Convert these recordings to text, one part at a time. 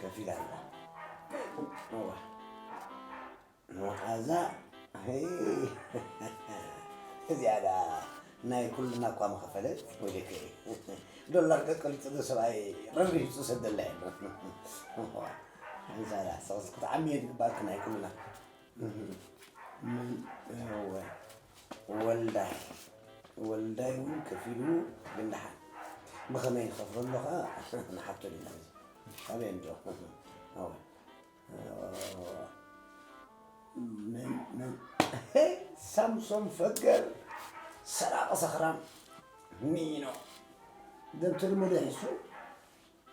ከፊላ ኣላ። እዋ፣ መዓዛ፣ ሄይ፣ እዚኣ ደኣ ናይ ኩልና እኳ ምኸፈለት፣ ወይለከ። ዶላር ቀቀሊጡ ዶ ሰብኣይ ረሪሁ ዝሰደላ የለን። እዋ፣ ሓንሳብ ደኣ ሰቕስ ክትዓሚ እየ ዝግባእኪ ናይ ኩልና። እህ፣ ምን፣ እወ፣ ወልዳይ፣ ወልዳይ እውን ከፊሉ ግን ደሓን። ብኸመይ ንኸፍለሉ ኸኣ ንሓቶ ዲና እዚ። ኣበይ እንዶ? እወ፣ እወ፣ ምን፣ ምን፣ ሳምሶም ፈገር፣ ሰራቂ ሰኽራም፣ ሚኖ። ደብተር መሊሕሱ።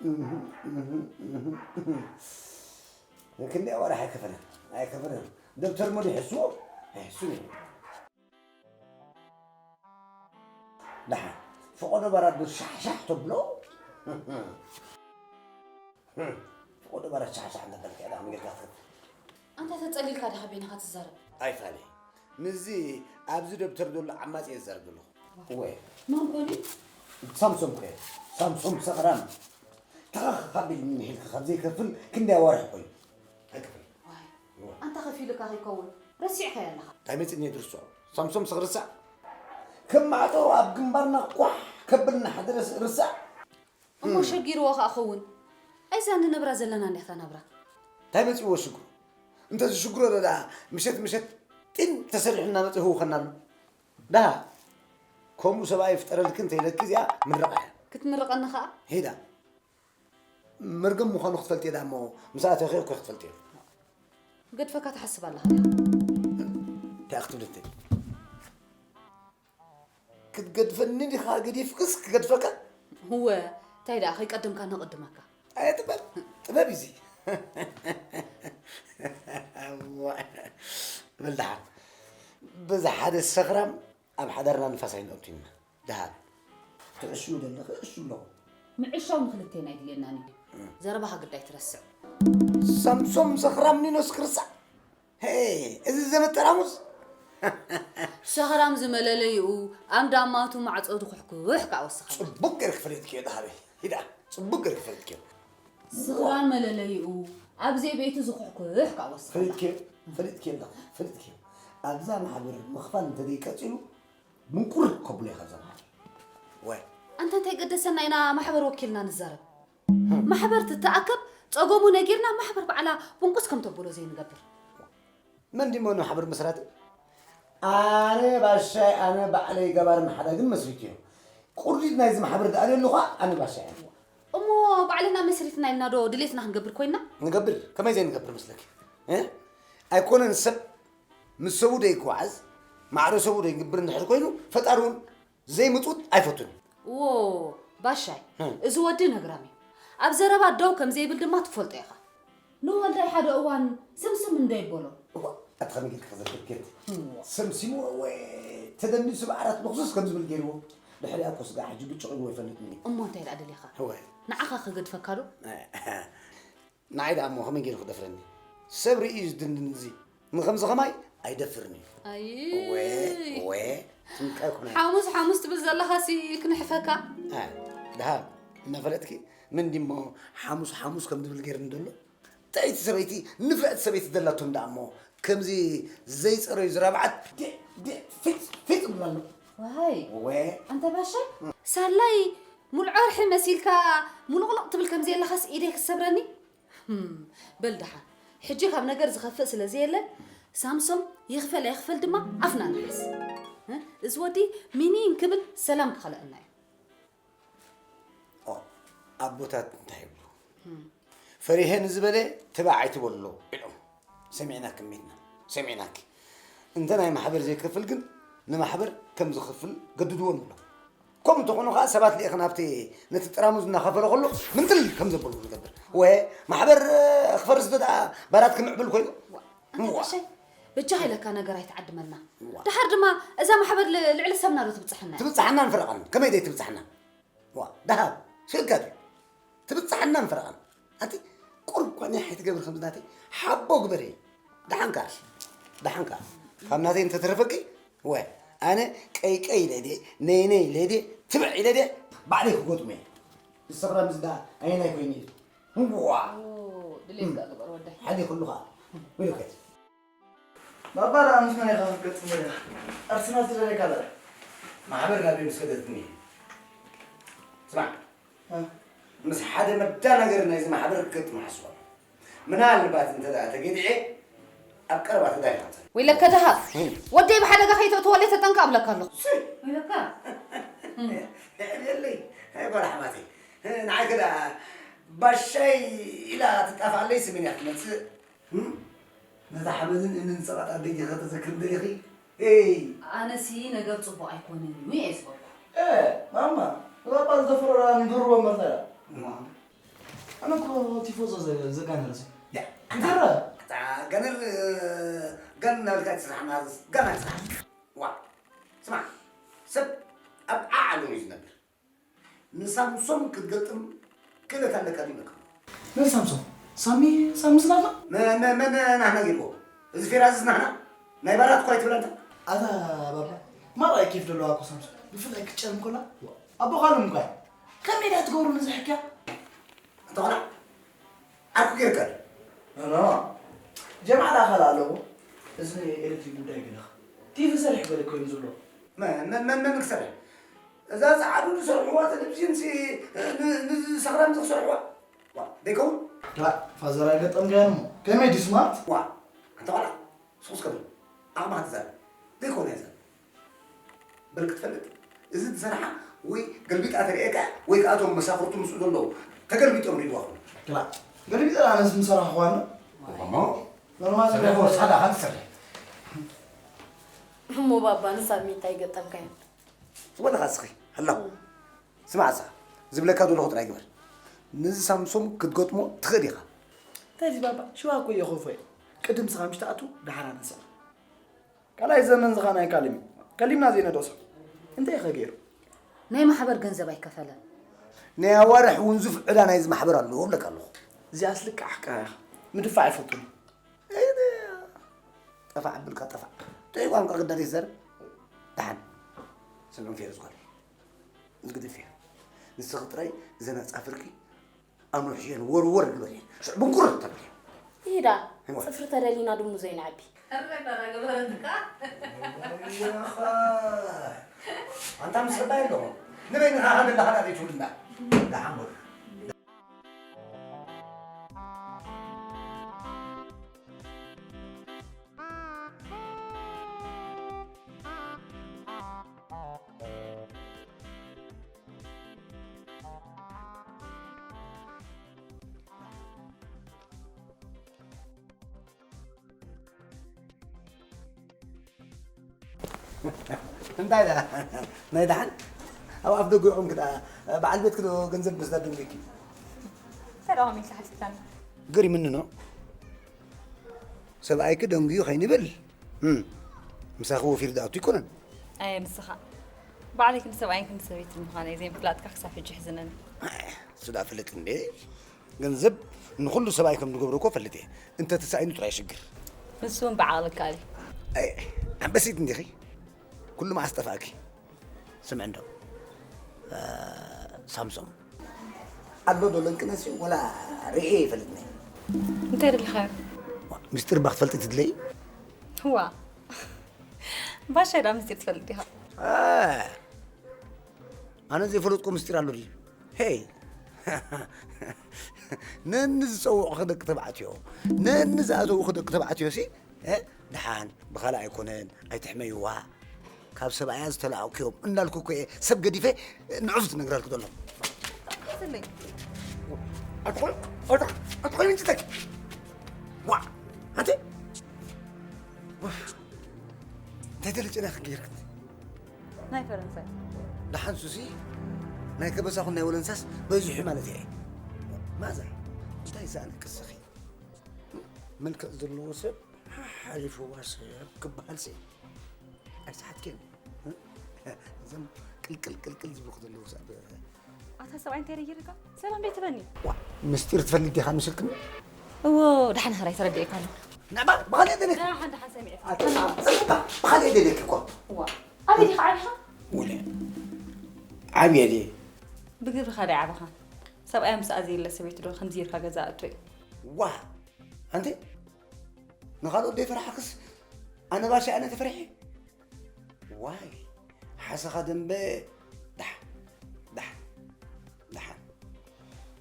እህ፣ እህ፣ እህ፣ እህ። ክንደይ ኣዋርሕ ኣይከፈለን፣ ኣይከፈለን። ደብተር መሊሕሱ፣ ኣይሕሱን እዩ። ደሓን፣ ፈቐዶ በራዶ ሻሕሻሕ ተብሎ። ፈቐዶ በራድ ሻሕሻሕ እንተበልካ፣ ደኣ ከመይ ጌርካ ክትከፍል? ኣንታ ተጸሊልካ ዲኻ በይንኻ ትዛረብ? ኣይፋለይ። ምስዚ ኣብዚ ደብተር ዘሎ ዓማጺ እየ ዝዛረብ ዘለኹ። እወ። መን ኮን እዩ? ሳምሶም ኮ እዩ። ሳምሶም ሰኽራም። ተኸኽ ካብ ኢልኒ ንሒልካ ካብ ዘይከፍል ክንደይ ኣዋርሕ ኮይኑ? ኣይከፍልን። ዋይ። እወ። ኣንታ ከፊሉካ ከይከውን ረሲዕካዮ ኣለኻ። እንታይ መጺእኒ እየ ዝርስዖ? ሳምሶም ስኽ ርሳዕ። ከም ማዕጾ ኣብ ግንባርና ኳሕ ከብል እናሓደረ ርሳዕ። እሞ ሸጊርዎ ከኣ ኸውን። ኣይዛ ንነብራ ዘለና እንዲያ እታ ናብራ። እንታይ መጺእዎ ሽግሩ? እንተ ዝሽግሮ ዶ ደኣ ምሸት ምሸት ጢን ተሰሪሑ እናመጸ ይህውኸና ኣሎ። ደሃ፣ ከምኡ ሰብኣይ ይፍጠረልኪ እንተ ኢለኪ እዚኣ ምርቓ እያ። ክትምርቐኒ ከኣ? ሄዳ። መርገም ምዃኑ ክትፈልጥዮ ደኣ እሞ ምስ ኣተኺ እኮ ክትፈልጥዮ። ክገድፈካ ትሓስብ ኣለኻ ዲኻ? እንታይ ክትብልቲ? ክትገድፈኒ ዲኻ ገዲፍክስ ክገድፈካ? እወ፣ እንታይ ደኣ ከይቀደምካ ነቐድመካ። ኣየ ጥበብ፣ ጥበብ እዩ እዚ። እዋ፣ በል ደሓን። በዚ ሓደ ሰኽራም ኣብ ሓዳርና ንፋስ ኣይነእቱና። ደሃብ። ትዕሽው ዘለኺ እሹ ኣለኹ። ምዕሻው ንክልቴና ኣይድልየናን እዩ። ዘረባኻ ግዳይ ትረስዕ። ሳምሶም ሰኽራም ኒኖስ ክርስዕ። ሄ፣ እዚ ዘመድ ጠራሙዝ? ሰኽራም ዝመለለይኡ፣ ኣምዳማቱ ማዕጾ ድኩሕኩሕ ከኣ ወስኸና። ጽቡቅ ገይርኪ ፈሊጥክዮ ደሃበይ። ሂዳ፣ ጽቡቅ ገይርኪ ፈሊጥክዮ። ስኽራን መለለይኡ፣ ኣብ ዘይቤቱ ዝኩሕኩሕ ከኣ ወስኸና። ፈሊጥክዮ፣ ፈሊጥክዮ ኣለኹ፣ ፈሊጥክዮ። ኣብዛ ማሕበር ምኽፋል እንተዘይቀጺሉ፣ ምንቁር ከብሎ ኢኻ ዘማሪ። ወይ። ኣንታ እንታይ ገደሰና ኢና ማሕበር ወኪልና ንዛረብ። ማሕበር ትተኣከብ ጸገሙ ነጊርና ማሕበር ባዕላ ቡንቁስ ከም ተብሎ ዘይንገብር። መን ድሞ ንማሕበር መስራቲ? ኣነ ባሻይ፣ ኣነ ባዕለይ ገባርን ሓዳግን መስሪቱ እየ። ቁርዲድ ናይዚ ማሕበር ደኣ ደለኹ ኣነ ባሻይ እየ። እሞ ባዕልና መስሪትና ኢልና ዶ ድሌትና ክንገብር ኮይና? ንገብር። ከመይ ዘይንገብር መስለኪ? እ? ኣይኮነን ሰብ ምስ ሰቡ ደይጓዓዝ፣ ማዕረ ሰቡ ደይግብር እንድሕር ኮይኑ፣ ፈጣሪ እውን ዘይምጽውት ኣይፈቱን እዩ። ዎ፣ ባሻይ፣ ህም። እዚ ወዲ ነግራም እዩ። ኣብ ዘረባ ደው ከም ዘይብል ድማ ትፈልጦ ኢኻ። ንወልዳይ ሓደ እዋን ስምስም እንዶ ይበሎ። እዋ፣ ኣቲ ከመይ ጌርካ ከዘክር ኬት? እዋ። ሰምሲምዎ ወይ ተደኒሱ ብዓራት ልኽሱስ ከም ዝብል ገይርዎ። ድሕሪኣ እኮ ስጋ ሕጂ ብጭቕ ኢልዎ ኣይፈልጥን እዩ። እሞ እንታይ ደኣ ደሊኻ? እወ። ንዓኻ ክገድፈካ ዶ? ንዓይ ደኣ እሞ ከመይ ገይሩ ክደፍረኒ? ሰብ ርእዩ እዩ ዝድንን እዚ። ንኸምዚ ኸማይ ኣይደፍርን እዩ። ኣይ። እወ፣ እወ፣ ትንቀ ኩነ። ሓሙስ፣ ሓሙስ ትብል ዘለኻሲ ክንሕፈካ። ኣ፣ ደሃብ፣ እናፈለጥኪ፣ ምን ድሞ ሓሙስ፣ ሓሙስ ከም ዝብል ገይርኒ ዘሎ? ጥዕይቲ ሰበይቲ፣ ንፍዕቲ ሰበይቲ ዘላቶም ደኣ እሞ፣ ከምዚ ዘይጸረዩ ዝራብዓት፣ ዲዕ፣ ዲዕ፣ ፊጥ፣ ፊጥ ይብሉ ኣለዉ። ዋይ። እወ። ኣንታ ባሻ፣ ሳላይ፣ ሙሉእ ዕርሒ መሲልካ፣ ሙሉቕሉቕ ትብል ከም ዘየለኻስ ኢደይ ክትሰብረኒ? ህም፣ በል ደሓን። ሕጂ ካብ ነገር ዝኸፍእ ስለ ዘየለ፣ ሳምሶም ይኽፈል ኣይኽፈል ድማ ኣፍና ንሓዝ። እ? እዚ ወዲ ሚኒን ክብል ሰላም ክኸልአና እዩ። ኦ፣ ኣቦታት እንታይ ይብሉ? ህም። ፈሪሀ ንዝበለ ትባዕ ኣይትበሎ ኢሎም። ሰሚዕናኪ እሜትና፣ ሰሚዕናኪ። እንተ ናይ ማሕበር ዘይከፍል ግን ንማሕበር ከም ዝኸፍል ገድድዎ ንብሎ። ከምኡ እንተኾኑ ኸዓ ሰባት ልኢኽን ኣብቲ ነቲ ጥራሙዝ እናኸፈለ ከሎ ምንጥል ከም ዘበሉ ንገብር። ወ ማሕበር ክፈርስ ዶ ደኣ ባራት ክምዕብል ኮይኑ? ዋ፣ ኣንታ እዋ። ቀሻይ፣ በጃኻ ኢለካ ነገር ኣይትዓድመልና። እዋ። ደሓር ድማ እዛ ማሕበር ል-፣ ልዕሊ ሰብና ዶ ትብጽሓና እያ? ትብጽሓናን ፈረቓን። ከመይ ደይ ትብጽሓና? ዋ፣ ደሃብ፣ ስእልካ ድዩ? ትብጽሓናን ፈረቓን። ኣንቲ ቁሩብ እኳ ኒሕ ኣይትገብር ከምዚ ናተይ። ሓቦ ግበሪ። ደሓንካ፣ ደሓንካ። ካብ ናተይ እንተተረፈኪ፣ ወ፣ ኣነ ቀይቀይ ኢለ ድየ፣ ነይነይ ኢለ ድየ፣ ትብዕ ኢለ ድየ፣ ባዕለይ ክገጥሞ እየ። ዝሰኽራም ዝዳ ኣየናይ ኮይኑ እዩ? እዋ! ድሌትካ ግበር ወደይ። ሓዲ ኩሉ ኸዓ። ወይለከት። ባባ ደኣ ምስ መን ኢኻ ክትገጥም ደሊኻ? ኣርሰናል ትደልየካ ኣላ። ማሕበር ናበይ ምስ ከደትኒ? ስማዕ፣ እ? ምስ ሓደ መዳናገሪ ናይዚ ማሕበር ክትገጥም ሓስቦ። ምናልባት እንተ ደኣ ተገዲዐ፣ ኣብ ቀረባ ተዳሊኻ ትጸንሕ። ወይለከ ደሃብ፣ ወደይ ብሓደጋ ከይተእትወለይ ተጠንቀቕ እብለካ ኣለኹ። ሲ! ወይለካ። የለይ፣ ኣይ ጓል ኣሕማተይ። ንዓይ ከ ደኣ ባሻይ ኢላ ትጣፍኣለይ ስምን እያ ትመጽእ። እም? ነዛ ሓመድን እምንን ዝጸቐጣ ኣደይ ዲኺ ከተዘክርኒ ደሊኺ? ኤይ! ኣነሲ ነገር ጽቡቕ ኣይኮነን እዩ እየ ዝበልኩ። እ፣ ማማ፣ ንባባ ዝደፈሮ ደኣ ንድርቦ እምበር ታዲያ። እማ። ኣነ እኮ ቲፎዞ ዘ-፣ ዘጋነርስ። ያ። እንተረ። ኣታ ጋነር፣ ጋን እናበልካ ትስራሕ፣ ማዝ-፣ ጋን ኣይትስራሕ። ዋ። ስማዕ፣ ሰብ ኣብ ዓዓሉ እዩ ዝነብር። ንሳምሶም ክትገጥም ክእለት ኣለካ ድዩ ኢለካ? መን ሳምሶም? ሳሚ፣ ሳሚ ዝናፍቕ? መ-፣ መ-፣ መን ናህና ገይርዎ? እዚ ፌራዝስ ናህና? ናይ ባራት እኳ ኣይትብል ኣንታ። ኣታ ባባ፣ ማራ ኬፍ ደለዋ እኮ ሳምሶም። ብፍላይ ክትጨርም ከላ፣ ኣቦ ካልም እኳ። ከመይ ድያ ትገብሩ ነዚ ሕክያ? ኣንታ ቆልዓ፣ ዓርኩ ገይርካ ድዩ? ኖ፣ ኖ። ጀምዓ ደኣ ካልእ ኣለዎ። እዚ ናይ ኤሌክትሪክ ጉዳይ ገለኻ። ቲቪ ሰሪሕ ገለ ኮይኑ ዘሎ። መ-፣ መ-፣ መ-፣ መን ክሰርሕ? እዛ ጸዓዱ ዝሰርሕዋ ቴሌቪዥን ሲ፣ ን-፣ ንሰኽራም ዝሰርሕዋ? ዋ፣ ደይከውን? ዳ፣ ፋዘር ኣይገጠምካዮን እሞ። ከመይ ድዩ ስማርት? ዋ፣ ኣንታ ቆልዓ፣ ስኹስ ከብል። ዓቕምኻ ትዛረብ። ደይከውን እያ እዛ። በል ክትፈልጥ፣ እዚ ዝሰርሓ ወይ ገልቢጣ ተርእየካ፣ ወይ ከኣ እቶም መሳኽርቱ ምስኡ ዘለዉ ተገልቢጦም ሪድዋ ኹሉ። ክላ፣ ገልቢጠ ኣነስ ምሰራሕኽዋ እንዶ። እሞ? ኖርማል ሰሪሑ ወሳዳ ካን ትሰርሕ። እሞ ባባ ንሳሚ እንታይ ገጠምካዮ? ዝበልኻ እስኺ፣ ህላው። ስማዕ እስኻ፣ ዝብለካ ዘለኹ ጥራይ ግበር። ነዚ ሳምሶም ክትገጥሞ ትኽእል ኢኻ። እንታይ እዚ ባባ? ሽዋ እኮ እየ ኮፎ እየ። ቅድም ስኻ ምሽ ትኣቱ፣ ደሓር ኣነ ስዕር። ካልኣይ ዘመን ዝኻ ናይ ካሊም እዩ። ከሊምና ዘይነደሶ። እንታይ ኢኸ ገይሩ? ናይ ማሕበር ገንዘብ ኣይከፈለን። ናይ ኣዋርሕ ውንዙፍ ዕዳ ናይዚ ማሕበር ኣለዎ እብለካ ኣለኹ። እዚኣስ ልክዕ ሓቅኻ ኢኻ። ምድፋዕ ኣይፈቱን። እይ፣ ጠፋዕ ኣብልካ ጠፋዕ። ጥዑይ ቋንቋ ግዳድ ይዛረብ። ደሓን። ስምዑ ፌር ዝኾነ። ዝግድፍ እያ። ንስኺ ጥራይ እዘን ኣጻፍርኪ ኣምርሕየን ወርወር ግበርየን። ሽዑ ብንኩር ተብልየን። ይዳ፣ እዋ። ጽፍሪ ተደሊና ድሙ ዘይንዓቢ። እረ፣ እረ፣ ገበረትካ። ኣንታ ምስ ሰባይ ኣለኹ። ንበይንኻ ሃደላ ሃዳ ዘይትውልና። ደሓን በሉ። እንታይ ደኣ? ናይ ደሓን? ኣብ ኣፍ ደጉ ይቑምኪ ደኣ፣ በዓል ቤትኪ ዶ ገንዘብ ምስዳድ ደንጊኪ? እንታይ ደኣ ከመይ ኢልካ ሓሲብካኒ? ገሪምኒ ነው። ሰብኣይኪ ደንጉዩ ከይንብል፣ እም፣ ምሳኺ ወፊሩ ዝኣቱ ኣይኮነን። ኣየ ንስኻ። ባዕለይ ክንዲ ሰብኣይን ክንዲ ሰበይትን ምዃነይ ዘይምፍላጥካ ክሳብ ሕጂ የሕዝነኒ። ኣይ፣ እሱ ደኣ ፍለጥ እንዴ። ገንዘብ ንኹሉ ሰብኣይ ከም ዝገብሮ እኮ ፈልጥ እየ። እንተ ተሳኢኑ ጥራይ ሽግር። ንሱ እውን ብዓቕሊ ይከኣል እዩ። ኣይ፣ ኣንበሲት እንዲኺ። ኩሉ መዓስ ጠፋእኪ? ስምዒ እንዶ፣ እ፣ ሳምሶም። ኣሎ ዶ ለንቅነሲ ወላ ርእየ ይፈልጥኒ። እንታይ ደሊኻዮ? ዋ፣ ምስጢር እባ ክትፈልጢ ትድለዪ? ዋ፣ ባሻይ ደኣ ምስጢር ትፈልጥ ዲኻ? እ፣ ኣነ ዘይፈለጥኩ ምስጢር ኣሎ ድዩ? ሄይ! ነኒ ዝጸውዑኺ ደቂ ተባዕትዮ፣ ነኒ ዝኣተዉኺ ደቂ ተባዕትዮ ሲ፣ እ፣ ደሓን ብኻልእ ኣይኮነን፣ ኣይትሕመይዋ። ካብ ሰብኣያ ዝተላኣኩ እዮም እንዳልኩ እኮ እየ ሰብ ገዲፈ ንዑፍ ዝነግረልኩ ዘሎ። ኣትኾይ፣ ኣትኾይ፣ ኣትኾይ ምንጭተክ። ዋ፣ ኣንቲ። እንታይ ተለጨና ክንገይርክት? ናይ ፈረንሳይ። ደሓን ሱሲ፣ ናይ ከበሳኹን ናይ ወለንሳስ በዚሑ ማለት እየ። ማዛ፣ እንታይ ዝኣነ ቅስኺ? መልክዕ ዘለዎ ሰብ ሓሓሊፍዋ ሰብ ክበሃልሲ ኣይሰሓትክን። እዞም ቅልቅል ቅልቅል ዝብሉኹ ዘለዉ ሰብ። ኣታ ሰብኣይ እንታይ ረጊርካ? ሰላም ቤት በኒ። ዋ፣ ምስጢር ትፈልጥ ዲኻ መሲልክኒ? እዎ፣ ደሓን ሕራይ ተረዲኤካ ኣለኹ። ንዕባ፣ ብኻልእ ደለክ። ደሓን፣ ደሓን ሰሚዐ። ኣታ፣ ብኻልእ ደለክ እኮ። እዋ፣ ኣበይ ዲኻ ዓቢኻ? ወለ፣ ዓብየ ድየ? ብግብርኻ ዶ ዓበኻ? ሰብኣይ ምስኣ ዘየለ ሰበይቲ ዶ ከምዚ ጌርካ ገዛ ኣእቶ እዩ? ዋ ኣንቲ ንኻልኦት ዘይፈራሕክስ ኣነ ባሻ ኣነ ተፈሪሐ ዋይ ሓሰኻ ደንበ ዳሕ ዳሕ ዳሕ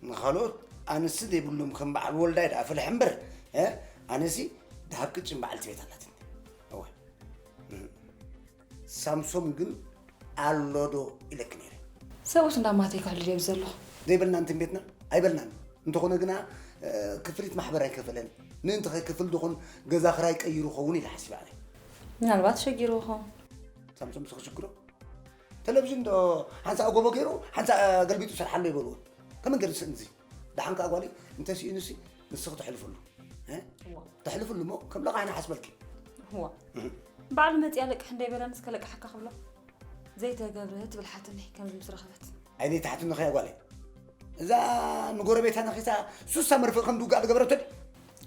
ንኻልኦት ኣንስ ዘይብሎም ከም በዓል ወልዳይ ደኣ ፍልሕ እምበር እ ኣነሲ ደሃብ ቅጭን በዓልቲ ቤት ኣላትኒ እወ ሳምሶም ግን ኣሎ ዶ ኢለኪ ነይረ። ሰብኡስ እንዳማተይ ክሕሉ ድየ ኣብዚ ዘለኹ? ዘይበልና እንትን ቤትና ኣይበልናን። እንተኾነ ግና ክፍሊት ማሕበር ኣይከፈለን። ምእንቲ ከይከፍል ዶኾን ገዛ ክራይ ቀይሩ ኸውን ኢለ ሓሲበ ኣነ። ምናልባት ሸጊሩ ይኸውን። ሳምሶም ምስ ክሽግሮ ተለቪዥን ዶ ሓንሳእ ጎቦ ገይሩ ሓንሳእ ገልቢጡ ሰርሓሎ ይበልዎ። ከመን ገይሩ ዝስእን እዚ? ደሓን ከኣ ጓለይ እንተስኢኑሲ ንስኺ ተሕልፍሉ። እ? እዋ። ተሕልፍሉ እሞ ከም ለቓሕ ንሓስበልኪ። እዋ። ባዕሉ መፂኣ ለቅሕ እንዳይበላንስ ከለቅሓካ ክብሎ ዘይተገብረ ትብል ሓትኒ ከምዚ ምስ ረኸበት። ዓይነይ ተሓትኒ ኸያ ጓለይ። እዛ ንጎረቤታ ነኺሳ ሱሳ መርፍእ ከም ድውጋእ ዝገበረቶ ድዩ?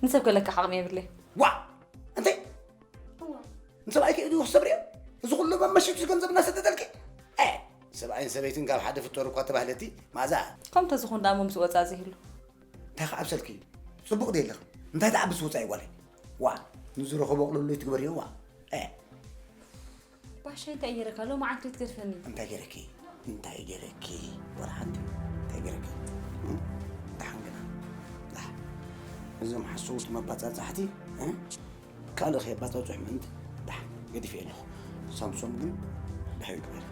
ንሰብ ከለቅሕ ዓቕሚ የብለይ። ዋ! እንታይ? ንሰብኣይኪ ኢዱ ክሰብር እየ እዚ ኩሉ መመሽቱ ገንዘብ እናሰደደልኪ እ ሰብኣይን ሰበይትን ካብ ሓደ ፍጠሩ እኳ ተባህለቲ ማዛ ከም ተዝኾን ደኣ መምስ ወፃ ዘይህሉ እንታይ ከዓብሰልኪ እዩ ፅቡቅ ደየለኽ እንታይ ተዓብስ ወፃኢ ጓለይ ዋ ንዝረኸቦ ቅልሉ ይትግበርዮ ዋ እ ባሻይ እንታይ ገይረካ ሎማዓንቲ ትገድፈኒ እንታይ ገይረኪ እንታይ ገይረኪ ወላ ሓንቲ እንታይ ገይረኪ እ? ደሓን ግና ዳሕ እዞም ሓሰውቲ መባፃፃሕቲ እ? ካልእ ከየባፃፅሑ ምእንቲ ዳሕ ገዲፈ ኣለኹ ሳምሶም ግን ዳሕ ይግበር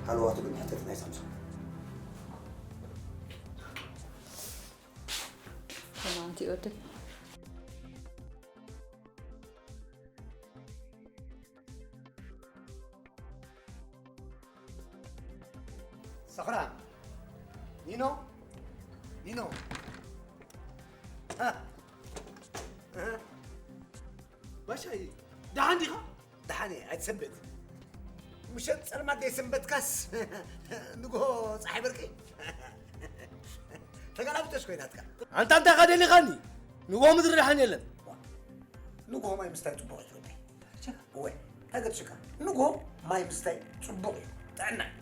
ሃለዋቱ ግን ሕተት ናይ ሳምሶም ሰላምቲ ወደይ ሰኽራም ኒኖ ኒኖ እ፣ እ፣ ባሻይ ደሓን ዲኻ? ደሓን እየ ኣይትሰንብድ ምሸት ጸልማት ዘይሰንበድካስ ንግሆ ፀሓይ በርቂ ተገላብጠሽ ኮይናትካ ኣንታ እንታይ ካደሊኻኒ ንግሆ ምድሪ ደሓን የለን ንግሆ ማይ ምስታይ ፅቡቕ እዩ ዝወደይ እወ ኣይገድሽካ ንግሆ ማይ ምስታይ ፅቡቕ እዩ ጥዕና እዩ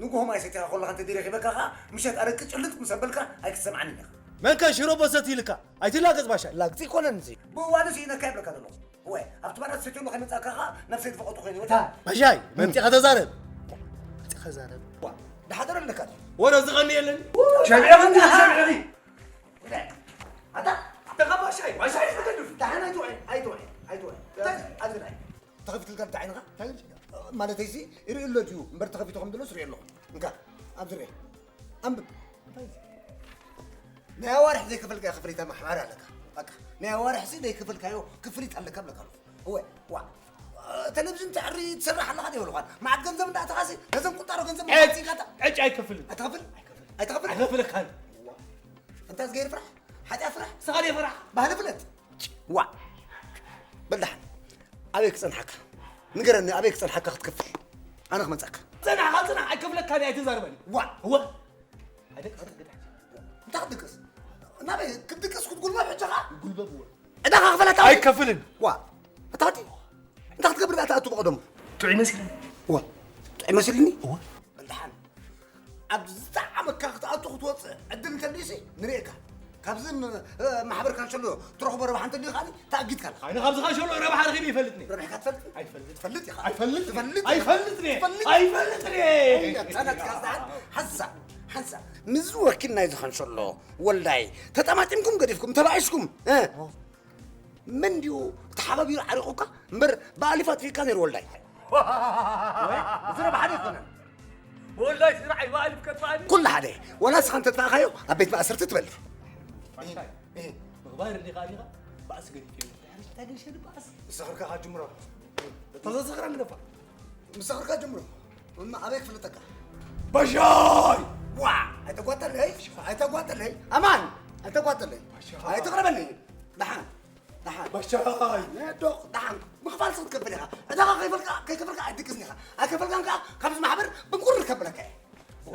ንግሆ ማይ ሰቲኻ ከለኻ እንተ ደይረኺበካ ከዓ ምሸት ኣረቂ ጭልጥ ምስ ኣበልካ ኣይክትሰምዓንን ኢኻ መንከ ሽሮ በሰት ኢልካ ኣይትላገፅ ባሻይ ላግፂ ይኮነን እዚ ብእዋኑ ስኢነካ ይብለካ ዘለኹ እወ ኣብቲ ባራት ሰትየሉ ከይመፃካ ከዓ ነብሰይ ዝፈቐጡ ኮይኑ ይወታ ባሻይ መምፂኻ ተዛረብ መምፂኻ ተዛረብ ድሓደረ ኣለካ ወረ ዝቐኒ የለን ሸሚዕኺ ሸሚዕኺ ኣታ ተኸባሻይ ባሻይ ዝገድፍ ደሓን ኣይትውዒ ኣይትውዒ ኣይትውዒ እንታይ ኣብዚ ርኣይ ተኸፊትልካ እንታይ ዓይንኻ ማለተይሲ ይርኢ ኣሎ ድዩ እምበር ተኸፊቱ ከም ዘሎ ስሪኦ ኣለኹ እንካ ኣብዚ ርኤ ኣንብብ ናይ ኣዋርሕ ዘይከፈልካዮ ክፍሊት ኣማሕባሪ ኣለካ በቃ ናይ ኣዋርሕሲ ዘይከፈልካዮ ክፍሊት ኣለካ ብለካ ኣለኹ እወ ዋ ቴሌቪዥን ተዕሪ ትሰርሕ ኣለኻ ዶ ይብልኳን መዓት ገንዘብ እንዳእተኻሲ ነዘን ቁጣሮ ገንዘብ ዕጭ ኣይከፍልን ኣይትኸፍል ኣይትኸፍል ኣይትኸፍል ኣይኸፍለካን እንታይ ዝገይር ፍራሕ ሓጢኣት ፍራሕ ስኻ ደይ ፍራሕ ባህሊ ፍለጥ ዋ በልዳሓን ኣበይ ክፀንሓካ ንገረኒ ኣበይ ክፀንሓካ ክትከፍል ኣነ ክመፀካ ፅናሕ ካብ ፅናሕ ኣይከፍለካን እየ ኣይትዛርበኒ ዋ እወ ሓደ ክሰግድ ሕጂ እንታይ ክትድቅስ ናበይ ክትድቅስ ክትጉልበብ ሕጂ ኸዓ ጉልበብ እወ ዕዳኻ ክፈለካ ኣይከፍልን ዋ እታቲ እንታይ ክትገብር ዳ ትኣቱ ብቐደሙ ጥዑይ መሲልኒ እወ ጥዑይ መሲልኒ እወ በልዳሓን ኣብ ዝጠዓመካ ክትኣቱ ክትወፅእ ዕድል እንተልዩሲ ንርእየካ ካብዚ ማሕበር ካንሸሎ ትረኽቦ ረብሓ እንተልዩ ከዓኒ ተኣጊድካ ኣለኻ ኣነ ካብዚ ካንሸሎ ረብሓ ረኺበ ይፈልጥኒ ረብሒካ ትፈልጥ ኣይፈልጥ ትፈልጥ ኢኻ ኣይፈልጥ ትፈልጥ ኣይፈልጥ ትፈልጥ ተነትካ ዝዓል ሓንሳ ሓንሳ ምዚ ወኪል ናይዚ ካንሸሎ ወልዳይ ተጠማጢምኩም ገዲፍኩም ተባኢስኩም መን ድዩ ተሓባቢሩ ዓሪቑካ እምበር ብኣሊፍ ኣጥፊእካ ነይሩ ወልዳይ እዚ ረብሓ ዶ ይኮነን ወልዳይ ስራሕ ይበኣል ይፍከት በኣል ኩሉ ሓደ ወላ ስኻ እንተጥፋእካዮ ኣብ ቤት ማእሰርቲ ትበልዕ ምግባር እንዲኻ ዲኻ ባእሲ ገዲፍ እዩ እንታይ ገዲሸ ድባእስ ዝኽርካ ካ ጅምሮ ተዘዝኽረ ንደፋ ምስ ዝኽርካ ጅምሮ እማ ኣበይ ክፍልጠካ ባሻይ ዋ ኣይተጓተለይ ኣይተጓተለይ ኣማን ኣይተጓተለይ ኣይተቕረበለይ ደሓን ደሓን ባሻይ ነዶቕ ደሓን ምኽፋል ስኽ ትከፍል ኢኻ ዕዳኻ ከይፈልካ ከይከፈልካ ኣይትድቅስን ኢኻ ኣይከፈልካን ከዓ ካብዚ ማሕበር ብንቁር ንከብለካ እየ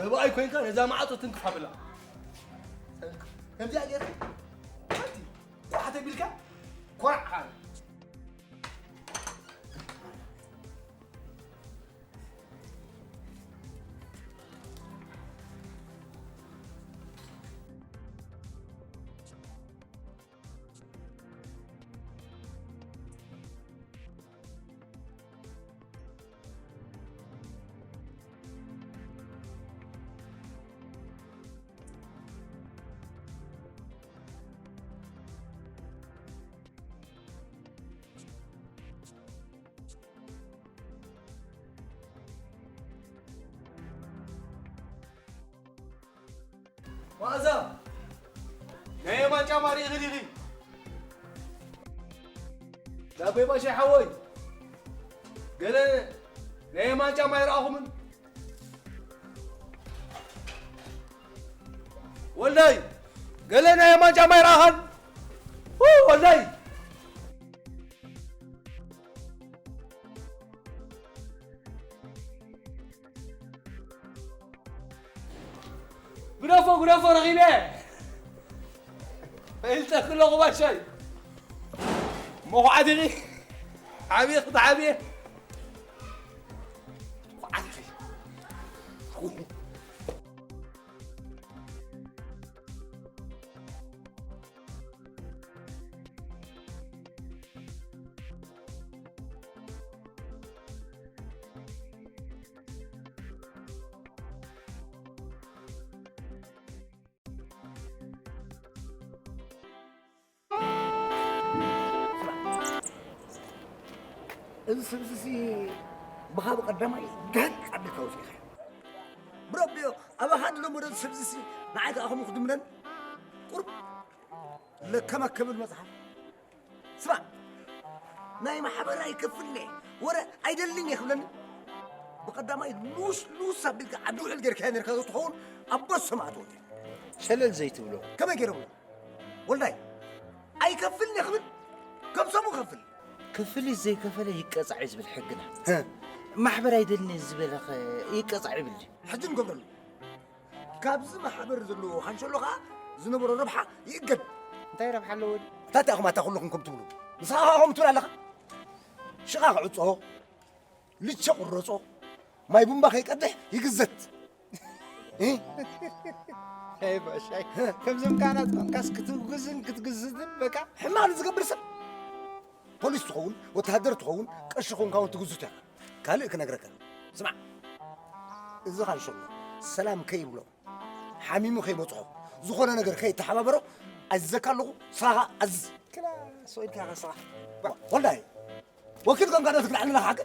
ሰብኣይ ኮይንካ ነዛ ማዕፆ ትንክፍ ኣብላ ከምዚኣ ጌርካ ሓንቲ ኳሕ ተቢልካ ኮራዕ መኣዛ፣ ናይ የማን ጫማ ርኢኺ ዲኺ? ዳቦይ ባሻይ ሓወይ፣ ገለ ናይ የማን ጫማ ኣይረኣኹምን? ወልዳይ፣ ገለ ናይ የማን ጫማ ኣይረኣኻን? ው፣ ወልዳይ! ግደፎ፣ ግደፎ፣ ረኺበ። ፈልጠኪ ኣለኹ ባሻይ። መኹዓት ኢኺ። ዓብየ ክትዓብየ። መኹዓት ኢኺ። እዚ ስብስሲ ብኻ ብቐዳማይ ግሕጥ ኣቢልካ ወፂእኻ። ብረቢዮ ኣባኻ ዝለመዶ ስብስሲ ንዓይ ከዓ ከምኡ ክድምነን ቁርብ ለከመ ክብል መፅሓፍ። ስማዕ፣ ናይ ማሕበር ኣይከፍልን እየ፣ ወረ ኣይደልን እየ ክብለኒ፣ ብቐዳማይ ሉስ ሉስ ኣቢልካ ዓዲ ውዕል ጌርካዮ ነርካ ትኸውን ኣቦ ሰማዕት ወዲ። ሸለል ዘይትብሎ። ከመይ ገይረ ብሎ? ወልዳይ፣ ኣይከፍልን እየ ክብል፣ ከም ሰሙ ከፍል። ክፍሊት ዘይከፈለ ይቀጻዕ እዩ ዝብል ሕግና። ሀ። ማሕበር ኣይደልን ዝበለኸ ይቀጻዕ ይብል ድዩ? ሕጂ ንገብረሉ። ካብዚ ማሕበር ዘለዎ ካንሸሎ ኸዓ ዝነበሮ ረብሓ ይእገድ። እንታይ ረብሓ ኣለዎ? እንታይ ኢኹም ኣታ ኩልኹም ከም ትብሉ? ንስኻ ኸዓ ከምኡ ትብል ኣለኻ? ሽቓ ክዕጾ፣ ልቸ ቁረጾ፣ ማይ ቡምባ ከይቀድሕ ይግዘት። እ? ኣይ ባሻይ፣ ከምዞም ካህናት ኮንካስ ክትውግዝን ክትግዝትን በቃ። ሕማቕ ንዝገብር ሰብ ፖሊስ ትኸውን፣ ወተሃደር ትኸውን፣ ቀሺ ኮንካ እውን ትግዝት ኢኻ። ካልእ ክነግረካ። ስማዕ፣ እዚ ካንሸሎ ሰላም ከይብሎ፣ ሓሚሙ ከይበጽሖ፣ ዝኾነ ነገር ከይተሓባበሮ ኣዝዘካ ኣለኹ፣ ንስኻ ኣዝዝ። ክላ ሰኢድካ ከስኻ። ወልዳይ፣ ወኪል ኮንካ ዶ ትግልዓኒ ኣለኻ ሓቂ?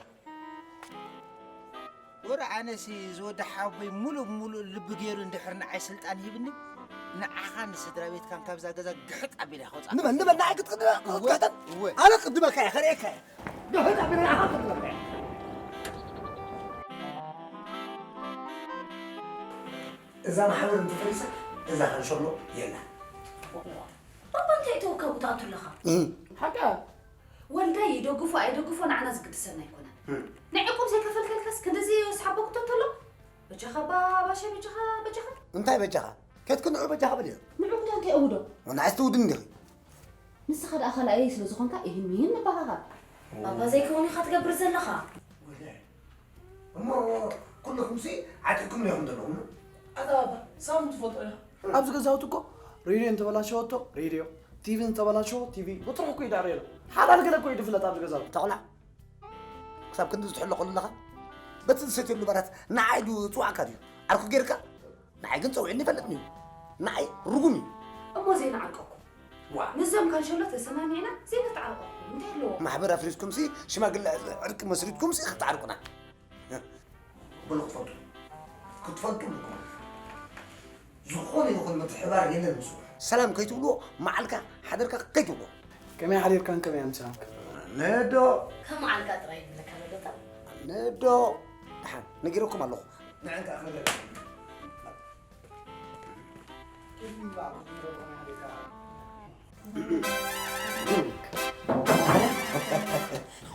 ወረ ኣነሲ ዝወዲ ሓቦይ ሙሉእ ሙሉእ ልቢ ገይሩ እንድሕር ንዓይ ስልጣን ሂብኒ፣ ንዓኻን ንስድራ ቤትካን ካብዛ ገዛ ግሕጥ ኣቢለ ከውፅኣካ። ንመን፣ ንመን? ንዓይ ክትክድ-፣ ክትክሕተን? እወ። ኣነ ክድመካ እየ፣ ከርእየካ እየ። ግሕጥ ኣቢለ ንዓኻ ክድመካ እየ። እዛ ማሕበር እንተፈሪሳ፣ እዛ ካንሸሎ የላን። ባባ፣ እንታይ ተወካቡ ትኣቱ ኣለኻ? እም። ሓቃ። ወልዳይ ይደግፎ ኣይደግፎ ንዓና ዝግድሰና ኣይኮነን። እም። ንዕቁብ ዘይከፈልከልካስ ክንድዚ የስሓበኩቶ እንተሎ? በጃኻ ባባሸ፣ በጃኻ፣ በጃኻ። እንታይ በጃኻ? ከትኩ ንዑ በጃኻ በልዮ። ንዑ ክዳ እንታይ እውዶ? ንዓይ ስትውድን እንዲኺ። ንስኻ ደኣ ካልኣየይ ስለ ዝኾንካ ይህን ምሂን ንበሃሃር። ባባ ዘይከውን ኢኻ ትገብር ዘለኻ። ወልዳይ። እሞ ኩልኹምሲ ዓጢቕኩም ኢኹም ዘለኹም። ኣታ ባባ፣ ሳሙን ትፈልጦ ኢኻ። ኣብዚ ገዛውቲ እኮ ሬድዮ እንተበላሸወቶ ሬድዮ፣ ቲቪ እንተበላሸዎ ቲቪ፣ ወጥራሕ እኮ ይዳዕረየሉ። ሓላል ገለ እኮ እዩ ዝፍለጥ ኣብዚ ገዛውቲ። ተቑላ፣ ክሳብ ክንዲ ዝትሕሎ ከለኻ፣ በቲ ዝሰትየሉ ባራት ንዓይ ድዩ ጽዋዕካ ድዩ? ዓርኩ ጌርካ? ንዓይ ግን ጸዊዕኒ ይፈልጥኒ እዩ። ንዓይ ርጉም እዩ። እሞ ዘይንዓርቀኩም። ዋ። ምስዞም ካንሸሎ ተሰማሚዕና ዘይንተዓርቀኩም እንታይ ኣለዎ? ማሕበር ኣፍሪስኩምሲ፣ ሽማግለ ዕርቂ መስሪትኩምሲ ክትዓርቁና። በሉ ክትፈልጡ። ክትፈልጡ ኣለኩም። ዝኾነ ይኹን ምትሕባር የለን ምስኡ። ሰላም ከይትብልዎ፣ መዓልካ ሓደርካ ከይትብልዎ። ከመይ ሓዲርካን ከመይ ኣምሳንካ? ነዶ። ከም መዓልካ ጥራይ ይብለካ ነዶታ። ነዶ። ደሓን፣ ነጊረኩም ኣለኹ። ንዕንካ ክነግረካ።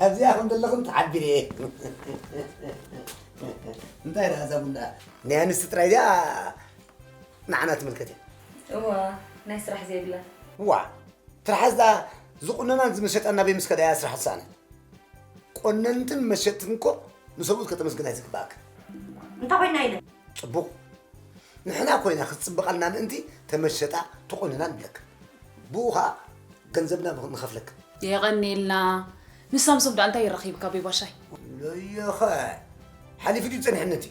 ኣብዚኣ ከም ዘለኹም ተዓቢረ እየ። እንታይ ደኣ እዛ ቡን ደኣ? ናይ ኣንስቲ ጥራይ እዚኣ ንዓና ትምልከት እያ። እዋ፣ ናይ ስራሕ ዘይብላ። እዋ፣ ትርሓስ ደኣ ዝቑነናን ዝመሸጣን ናበይ ምስ ከዳ እያ ስራሕ ትሰኣነ? ቆነንትን መሸጥትን እኮ ንሰብኡት ከተመስግና እዩ ዝግባኣካ። እንታይ ኮይና ኢለ? ጽቡቕ። ንሕና ኮይና ክትጽብቐልና ምእንቲ ተመሸጣ ትቑንና ንብለካ። ብኡ ኸኣ ገንዘብና ንኸፍለካ። የቐንየልና። ንሳምሶም ደኣ እንታይ ይረኺብካ ቤባሻይ? ለየኸ ሓሊፉ ድዩ ጸኒሕኒ እቲ?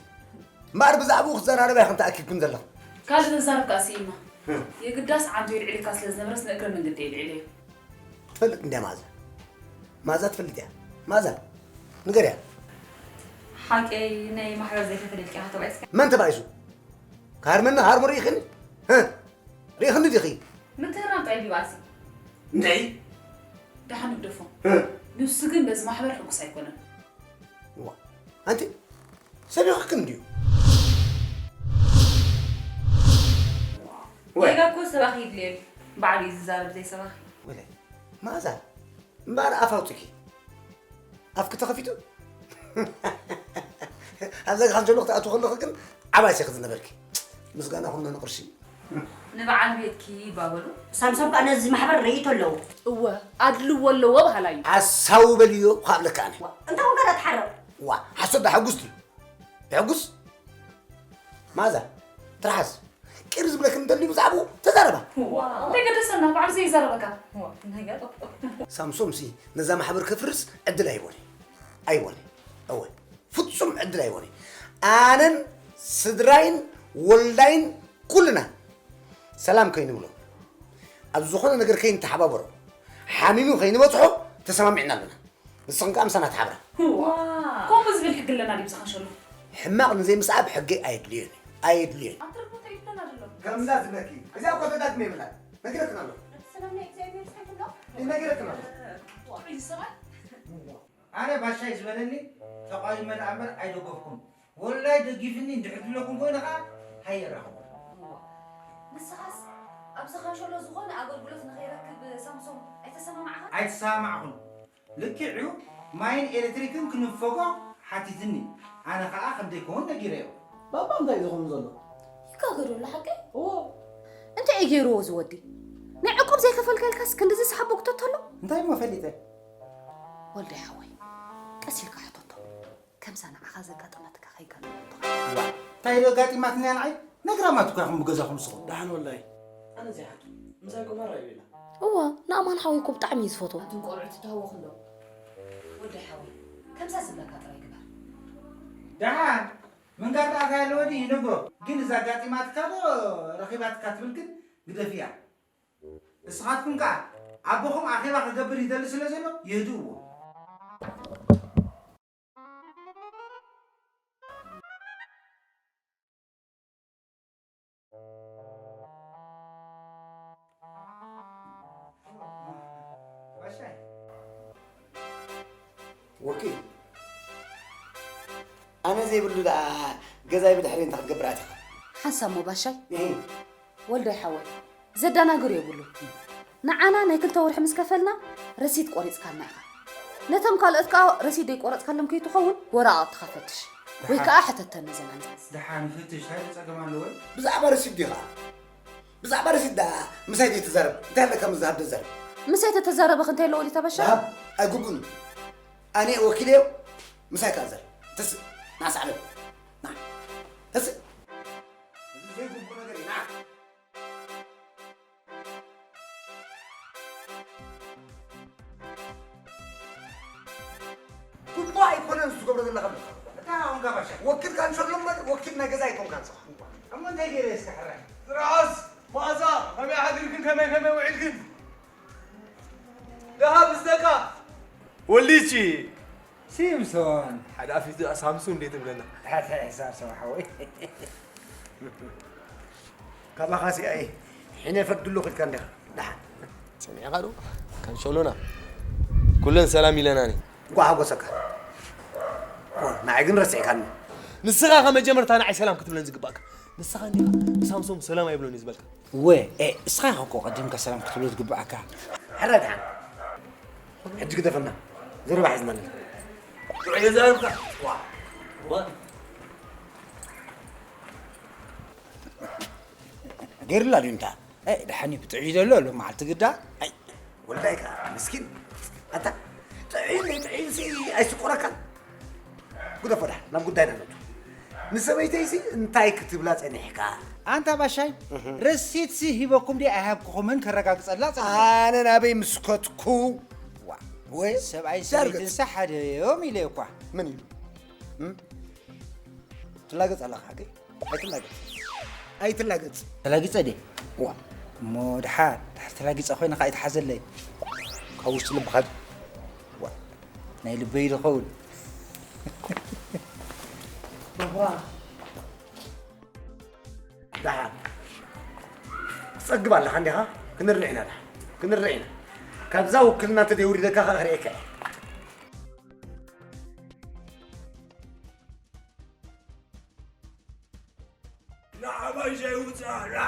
እምበኣር ብዛዕባኡ ክትዘራረባ ኢኽን ተኣኪብክን ዘለኽን። ካልእ ተዛረብካ ስኢና። ህም። የግዳስ ዓንቶ የልዕልካ ስለ ዝነበረስ ንእግረ መንገዲ የልዕለዮ። ትፈልጥ እንድያ ማዛ? ማዛ ትፈልጥ እያ? ማዛ፣ ንገርያ። ሓቀይ ናይ ማሕበር ዘይከፈለልኪ ኢኻ ተባኢስካ? መን ተባኢሱ? ክሃርመኒ ሃርሞ ርኢኽኒ? ህ! ርኢኽኒ ዲኺ? ምትህራም ጥራይ ድዩ ባእሲ? እንታይ? ደሓን ንግደፎ። እ? ንሱ ግን በዚ ማሕበር ሕጉስ ኣይኮነን። ዋ፣ ኣንቲ ሰቢኽክን ድዩ? ወይ ጌጋ እኮ ሰባኺ ይድልየሉ። ባዕሉ እዩ ዝዛረብ ዘይሰባኺ። ወለ ማዛ እምበኣር ኣፍ ኣውፅኪ ኣፍኪ ተኸፊቱ ኣብዛ ካንሸሎ ክትኣትዊ ከለኺ ግን ዓባይ ሴክ ዝነበርኪ ምስጋና ኩኖ ንቕርሺ ንበዓል ቤትኪ ይባበሉ። ሳምሶም ከኣ ነዚ ማሕበር ርእይቶ ኣለዎ። እወ ኣድልዎ ኣለዎ በሃላይ እዩ። ሓሳዊ በልዮ ካብ ለካ ኣነ እንታይ ወገዳ ትሓረቕ? ዋ ሓሶት ዳ ሕጉስ ድዩ ሕጉስ ማዛ ትርሓስ ቅር ዝብለክን እንተልዩ ብዛዕባኡ ተዛረባ እንታይ ገደሰና ባዕሉ ዘይዛረበካ። ሳምሶም ሲ ነዛ ማሕበር ከፍርስ ዕድል ኣይቦነ ኣይቦነ እወ ፍጹም ዕድል ኣይቦነ ኣነን ስድራይን ወልዳይን ኩልና ሰላም ከይንብሎ ኣብ ዝኾነ ነገር ከይንተሓባበሮ ሓሚሙ ከይንበጽሖ ተሰማሚዕና ኣለና ንስኽን ከኣ ምሳና ተሓብራ ከምኡ ዝብል ሕጊ ኣለና ድዩ ዝኸሸሉ? ሕማቕ ንዘይምስዓብ ሕጊ ኣየድልዮን እዩ ኣየድልዮን ኣትርቦ ተይብለና ዘሎ ከምዛ ዝበኪ እዚኣ እኮ ተዳግመ ይብላል ነጊረክን ኣሎ ሰላም ናይ እግዚኣብሔር ሳይትሎ ነጊረክን ኣሎ ጥዑይ ሰባት ኣነ ባሻይ ዝበለኒ ተቓዊመ ደኣ እምበር ኣይደገፍኩን። ወላይ ደጊፍኒ እንድሕር ትብለኩም ኮይነ ኸዓ ሃየ ራኸቦ። ንስኻስ ኣብዚ ካንሸሎ ዝኾነ ኣገልግሎት ንኸይረክብ ሳምሶም ኣይተሰማማዕኻን? ኣይተሰማማዕኹን። ልክዕ እዩ ማይን ኤሌክትሪክን ክንፈጎ ሓቲትኒ። ኣነ ኸዓ ከም ዘይከውን ነጊረዮ። ባባ እንታይ እዩ ዝኸውን ዘሎ? ይጋገ ዶ ኣሎ ሓቀይ? እዎ እንታይ እዩ ገይርዎ እዚ ወዲ? ናይ ዕቁብ ዘይከፈልካ ኢልካስ ክንድዚ ሰሓቦ ክተተሎ? እንታይ እሞ ፈሊጠ? ወልዳይ ሓወይ ቀስ ኢልካ ሕተቶ። ከምዛ ንዓኻ ዘጋጠመትካ ከይጋጥመካ። እንታይ ዶ ኣጋጢማትኒ እያ ንዓይ? ነግራማት እኮ ኢኹም ብገዛኹም ንስኹም። ደሓን ወላሂ። ኣነ ዘይሓቱ ምሳይ እኮ ማራ እዩ ኢላ። እወ ንኣማን ሓወይ እኮ ብጣዕሚ እዩ ዝፈትዎ። እቶም ቆልዑ ትተሃወኹ ኣለዉ። ወዲ ሓወይ ከምዛ ዝብለካ ጥራይ ግበር። ደሓን ምንጋር ደኣ እንታይ ኣለዎ ድዩ ይነግሮ። ግን እዛ ኣጋጢማትካ ዶ ረኺባትካ ትብል ግን ግደፍያ። እስኻትኩም ከኣ ኣቦኹም ኣኼባ ክገብር ይደሊ ስለ ዘሎ የህድእዎ። ወኪል ኣነ ዘይብሉ ደኣ ገዛይ ብድሕሪ እንታይ ክትገብር ኣቲኻ ሓንሳብ ሞ ባሻይ ወልዳይ ሓወይ ዘዳናግር የብሉ ንዓና ናይ ክልተ ወርሒ ምስ ከፈልና ረሲት ቆሪፅካልና ኢኻ ነቶም ካልኦት ከዓ ረሲት ደይቆረፅካሎም ከይትኸውን ወረቓቕትኻ ፈትሽ ወይ ከዓ ሕተተን ነዘን ኣንዛዝ ደሓን ፈትሽ እንታይ ዶ ጸገም ኣለዎ ብዛዕባ ረሲት ዲኻ ብዛዕባ ረሲት ደኣ ምሳይ ዘይትዛረብ እንታይ ኣለካ ምዛሃብ ደዛረብ ምሳይ ተተዛረበ ክንታይ ኣለዎ ሊታ በሻ ዛሃብ ኣይግቡን ኣነ ወኪለዮ ምሳይ ካዘር ተስእ ናሳዕበ ና ተስእ እዚ ዘይግቡ ነገር እዩ ና ግቡእ ኣይኮነን ዝትገብሮ ዘለካ እንታይ ኣኹም ጋባሻ ወኪል ካንሸሎ እምበር ወኪል ናይ ገዛ ኣይኮንካን ስኻ እሞ እንታይ ገይረ እስከ ሕራይ ትርዓስ መኣዛ ከመይ ሓዲርክን ከመይ ከመይ ውዒልክን ደሃብ ዝደቃ ወሊቺ ሲምሶን ሓደ ኣፊቱ ሳምሱ እንዴ ትብለና ታሕታይ ሕሳብ ሰው ሓወይ ካባኻ ሲኣይ ሕነ ፈድሉ ክልካ እንዲኻ ደሓን ሰሚዕኻ ዶ ካንሸሎና ኩለን ሰላም ኢለናኒ እንኳ ሓጎሰካ ንዓይ ግን ረሲዕካኒ ንስኻ ከ መጀመርታ ንዓይ ሰላም ክትብለን ዝግባእካ ንስኻ እንዲኻ ብሳምሶም ሰላም ኣይብሎን እዩ ዝበልካ እወ እስኻ ኢኻ እኮ ቀዲምካ ሰላም ክትብሎ ዝግብኣካ ሕራይ ደሓን ሕጂ ግደፈና ዘረባ ሒዝና ኣለና የዛርብካ ገይርላ ድዩ እንታ ደሓን እዩ ብጥዑይ ዘሎ ኣሎ መዓልቲ ግዳ ወልዳይካ ምስኪን ኣታ ጥዒን ጥዒንሲ ኣይስቆረካን ጉደፎ ዳ ናብ ጉዳይና ነቱ ንሰበይተይሲ እንታይ ክትብላ ጸኒሕካ ኣንታ ባሻይ ረሲትሲ ሂበኩም ዲ ኣይሃብኩኹምን ከረጋግጸላ ጸ ኣነ ናበይ ምስከትኩ ወይ ሰብኣይ ሰበይትንሳ ሓደ እዮም ኢለ እኳ ምን ኢሉ ትላገጽ ኣለኻ ሓቂ ኣይትላገጽ ኣይትላገጽ ተላጊጸ ደ ዋ እሞ ድሓር ድሓር ተላጊጸ ኮይነ ከዓ ይትሓዘለይ ካብ ውሽጢ ልብኻ ዋ ናይ ልበይ ዝኸውን ደሓር ጸግብ ኣለኻ እንዲኻ? ክንርእ ኢና ደሓን። ክንርእ ኢና። ካብዛ ውክልና እንተደይውሪደካ ከኣ ክርእየካ እየ። ንዓ ባሻይ ውጻእ፣ ንዓ።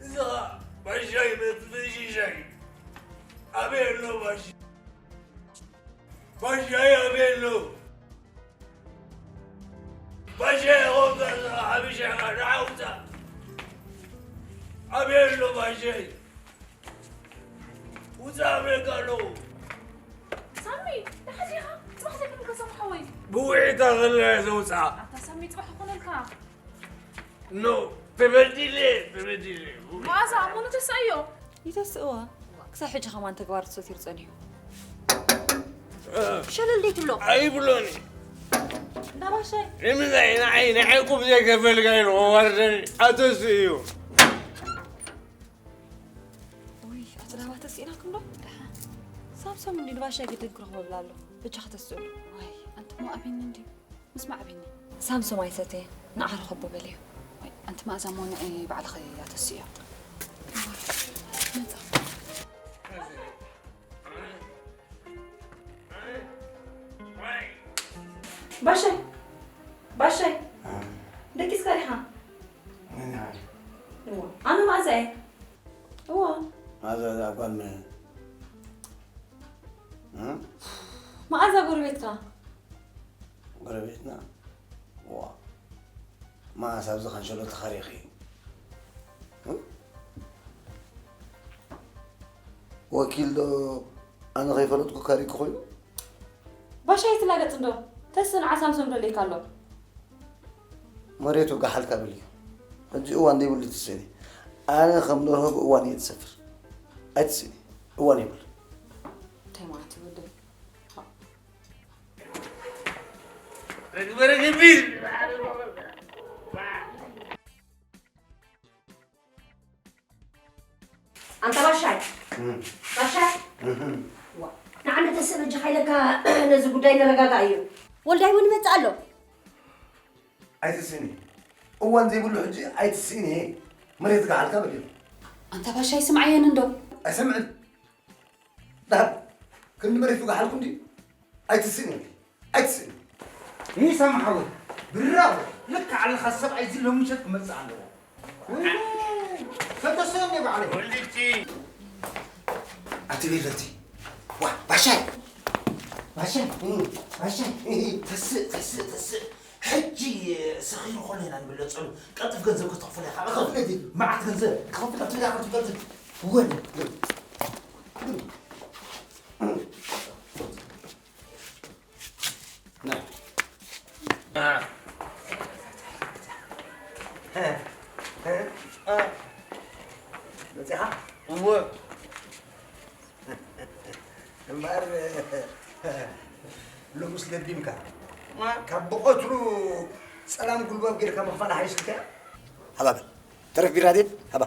እዚ ኸኣ ባሻይ መትፍሽሻይ። ኣበይ ኣሎ ባሻይ? ባሻይ ኣበይ ኣሎ? ባሻይ፣ ኸምዛ ሓበሻ፣ ንዓ ውጻእ። ኣበይ ኣሎ ባሻይ? ውጻእ እብለካ ኣለኹ። ሳሚ፣ ደሓን ዲኻ? ጽባሕ ዘይብልካ ሳሚ ሓወይ። ብውዒታ ከለያ ዘውጽኣ። ኣታ ሳሚ፣ ጽባሕ ይኾነልካ። ኖ፣ ተበዲለ፣ ተበዲለ። መኣዛ፣ እሞ ንተስኣዮ። ይተስእዋ። ክሳብ ሕጂ ከማን ተግባር ተሰቲሩ ጸኒሑ። እ። ሸለል ደይ ትብሎ? ኣይብሎን። እንዳ ባሻይ። ንምንታይ ንዓይ፣ ንዓይ ቁብ ዘይከፈልካ ኢሉ ከዋርደኒ? ኣተስእዩ። ውይ፣ ኣቲ ዳባ ተስኢናኩም ዶ? ደሓን። ሳምሶም እንዲ ንባሻይ ግድን ክረኽቦ ብላ ኣሎ። በጃ ከተስእሉ። ዋይ፣ ኣንቲ እሞ ኣቢኒ እንዲ። ምስማዕ ኣቢኒ። ሳምሶም ኣይሰተየ። ንዓ ርኸቦ በልዮ። ዋይ፣ ኣንቲ መኣዛ እሞ ንዒ ባዕልኺ ኣተስእዮ። መጻ። ባሻይ፣ ባሻይ፣ ደቂስካ ዲኻ? መን ኢኻ? እዋ፣ ኣነ መኣዛ እየ። እዋ። መኣዛ እዛ ጓል መን? እ? መኣዛ ጎረቤትካ። ጎረቤትና? እዋ። መኣዛ ኣብዚ ካንሸሎ ተኻሪኺ። እ? ወኪል ዶ ኣነ ከይፈለጥኩ ካሪኩ ኮይኑ? ባሻ ኣይትላገጽ እንዶ፣ ተስእ ንዓ ሳምሶም ደልየካ ኣሎ። መሬቱ ጋሓልካ በልዮ። ሕጂ እዋን ዘይብሉ ትስእኒ። ኣነ ከም ደርሆ ብእዋን እየ ዝሰፍር። ኣይትስእኒ። እዋን የብሉ። እንታይ ማለት እዩ ወደይ? ኣንታ ባሻይ። እም። ባሻይ። እህም። ዋ፣ ንዓመተ ሰብ እጅ ሓይለካ ነዚ ጉዳይ ነረጋጋእ እዩ። ወልዳይ እውን ይመጽእ ኣሎ። ኣይትስእኒ። እዋን ዘይብሉ ሕጂ ኣይትስእኒ። መሬት ጋሓልካ በልዮ። ኣንታ ባሻይ ስምዓየን እንዶ። ኣይሰምዕን። ደሓር ክንዲ መሬት ጋሓልኩ እንዲ ኣይትስእኒ። ኣይትስእኒ። ይህ ሰማሓዊ ብራው ልክ ዓለኻ ሰብኣይ እዚ ሎሚ ምሸት ክመጽእ ኣለዎ። ወይ ከተሰኒ ባዕለይ። ወልድቲ። ኣቲ ቤለቲ። ዋ፣ ባሻይ። ባሻይ። እም። ባሻይ። ተስእ፣ ተስእ፣ ተስእ። ሕጂ ሰኺሩ ከሎ ኢና ንብለጸሉ። ቀልጥፍ ገንዘብ ክትኸፍል ኢኻ። ክኸፍል ድዩ? መዓት ገንዘብ። ክኸፍል ክትብል ኢኻ፣ ክትብል። ወን። ና። መጺኻ? እወ። እምበኣር፣ ልጉስ ለቢምካ። ማ? ካብ ብቐትሩ ጸላም ጉልባብ ጌርካ ምኽፋል ሓይሽልካ? ሃባ በል። ተረፍ ቢራ ድየት? ሃባ።